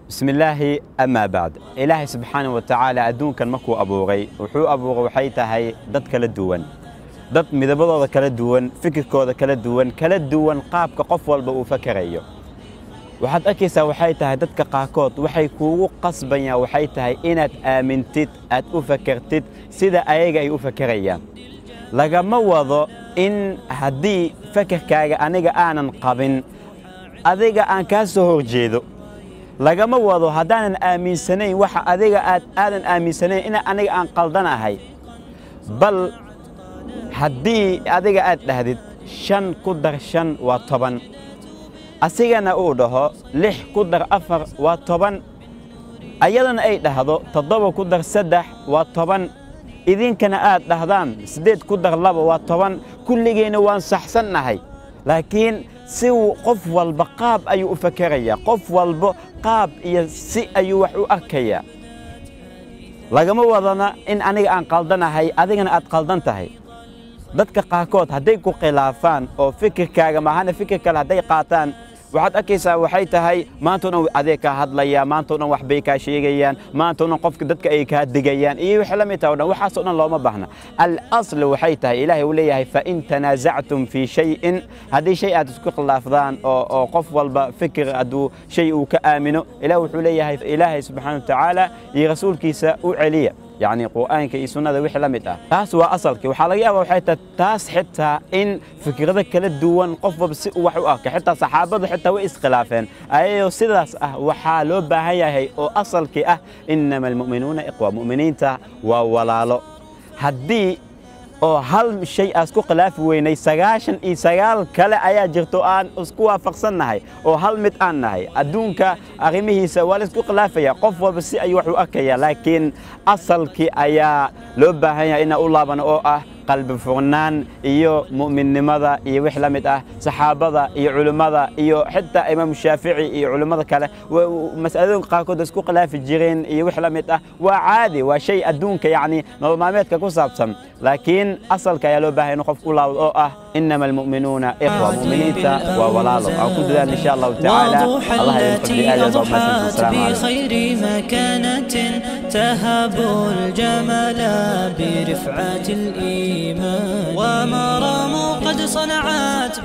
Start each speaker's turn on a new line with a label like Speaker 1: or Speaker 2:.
Speaker 1: بسم الله أما بعد. إلهي سبحانه وتعالى أدونكن markuu abuuray, wuxuu abuuray waxay tahay dad kala duwan, dad midabadooda kala duwan, fikirkooda kala duwan, kala duwan qaabka qof walba uu fakarayo. Waxaad arkaysaa waxay tahay dadka qaarkood waxay kuugu qasbayaan waxay tahay inaad aamintid, aad u fakartid sida ayaga ay u fakarayaan. Lagama wado in haddii fakarkaaga aniga aanan qabin adiga aan kaa soo horjeedo. Lagama wado haddaanan aaminsanayn waxa adiga aad aadan aaminsanayn in aniga aan qaldanahay. Bal haddii adiga aad dhahdid 5 ku dar 5 waa 10, asigana uu dhaho 6 ku dar 4 waa 10, ayadana ay dhahdo 7 ku dar 3 waa 10, idinkana aad dhahdaan 8 ku dar 2 waa 10, kulligeena waan saxsannahay. Laakiin si qof walba qaab ayuu u fakerayaa, qof walba qaab iyo si ayuu wax u arkayaa. Lagama wadana in aniga aan qaldanahay adigana aad qaldan tahay. Dadka qaarkood hadday ku khilaafaan oo fikirkaaga maahane fikir kale hadday qaataan, waxaad arkaysaa waxay tahay maanta oo dhan adeeg kaa hadlaya, maanta oo dhan wax bay kaa sheegayaan, maanta oo dhan qofka dadka ay kaa digayaan iyo wixii la mid ah oo dhan. Waxaas oo dhan looma baahna. Al-asl waxay tahay Ilaahay uu leeyahay fa in tanaasactum fi shay'in, haddii shay aad isku khilaafdaan oo qof walba fikir hadduu shay uu ka aamino, Ilaahay wuxuu leeyahay Ilaahay subxaanahu wa tacaala iyo rasuulkiisa u celiya, yacni qur'aanka iyo sunnada wixii la mid ah. Taas waa asalkii. Waxaa laga yaabaa waxay tahay taas xitaa in fikrado kala duwan qof walba si uu wax u arko, xitaa saxaabadu xitaa way iskhilaafeen. Ayadoo sidaas ah waxaa loo baahan yahay oo asalkii ah innama almu'minuuna ikhwa, mu'miniinta waa walaalo. Haddii oo hal shay aan isku khilaafi weynay, 99 kale ayaa jirto aan isku waafaqsannahay oo hal mid aan nahay. Adduunka arrimihiisa waa la isku khilaafaya, qof walba si ayuu wax u arkaya, laakiin asalkii ayaa loo baahan yahay inaan u laabano oo ah qalbi furnaan iyo mu'minnimada iyo wix la mid ah. Saxaabada iyo culimmada iyo xitaa Imaam Shaafici iyo culimmada kale mas'aladooyinka qaarkood isku khilaafi jireen iyo wix la mid ah. Waa caadi, waa shay adduunka yacni nolol maalmeedka ku saabsan, laakiin asalka ayaa loo baahan yahay in qof u laabdo oo ah innama almu'minuuna ikhwa, mu'miniinta waa walaalo. Aan ku dadaal insha Allahu tacaala. Allah idin xifdiyo. Aad baa umahadsantihiin. Asalaamu calaykum.
Speaker 2: بخير مكانة تهب الجمال برفعة الإيمان، ومرام قد صنعت.